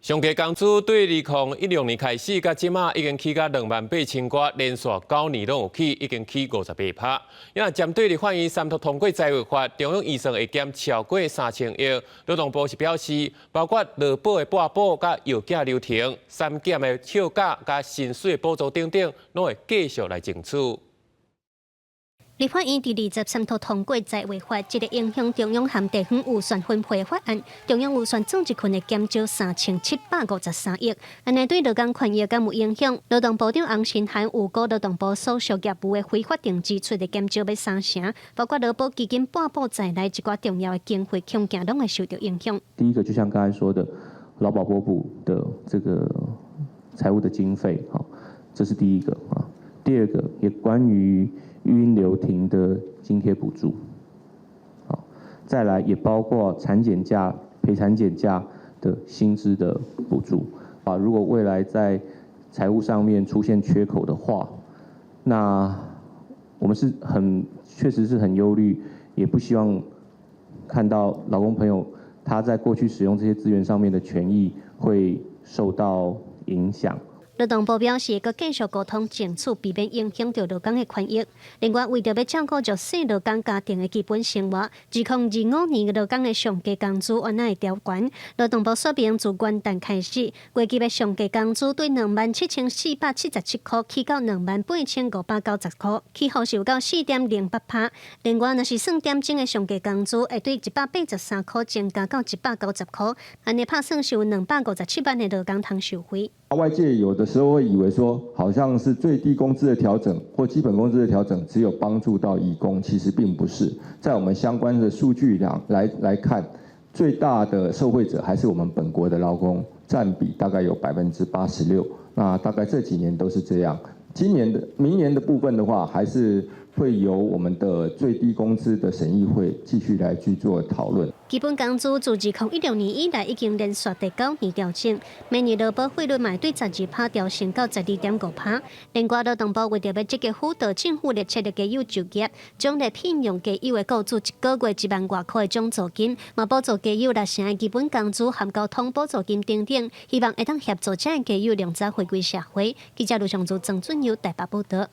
上低工資對2016年開始，到這馬已經起到28,000外，連續9年攏有起，已經起58%。因為針對立法院三讀通過財劃法，中央預算會減超過3000億。勞動部是表示，包括勞保的撥補、佮藥檢流程、三檢的休假、佮薪水的補助等等，攏會繼續來爭取。立法院佇23號通過財劃法，這個影響中央和地方預算分配法案，中央預算總一群會減少3753億，按呢對勞工權益敢有影響？勞動部長洪申翰預估勞動部所屬業務的非法定支出會減少欲三成，包括勞保基金撥補在內一寡重要的經費，恐驚攏會受到影響。第一個就像剛才說的，勞保撥補的這個財務的經費，哈，這是第一個啊。第二個也關於育嬰留停的津貼補助，好，再來也包括產檢假、陪產檢假的薪資的補助，啊，如果未來在財務上面出現缺口的話，那我們是很確實是很憂慮，也不希望看到勞工朋友他在過去使用這些資源上面的權益會受到影響。勞動部表示，閣繼續溝通爭取，避免影響著勞工的權益。另外，為著欲照顧弱勢勞工家庭的基本生活，2025年勞工的上低工資原來會調懸。勞動部說明，自元旦開始，月給的上低工資對27,477箍起到28,590箍，起幅是有到4.08%。另外，若是算點鐘的上低工資，會對183箍增加到190箍，按呢拍算是有257萬的勞工通受惠。外界有的時候會以為說，好像是最低工資的調整或基本工資的調整，只有幫助到移工，其實並不是。在我們相關的數據量來看，最大的受惠者還是我們本國的勞工，佔比大概有86%。那大概這幾年都是這樣。今年的、明年的部分的話，還是會由我們的最低工資的審議會繼續來去做討論。基本工資自2016年以來已經連續第九年調整，每年勞保費率嘛對12%調升到12.5%。另外，勞動部為著欲積極輔導政府列車的家友就業，獎勵聘用家友的雇主一個月1萬外箍的獎助金，嘛補助家友六成的基本工資含交通補助金等等，希望會當協助遮的家友量早回歸社會。記者盧尚祖、曾俊友台北報導。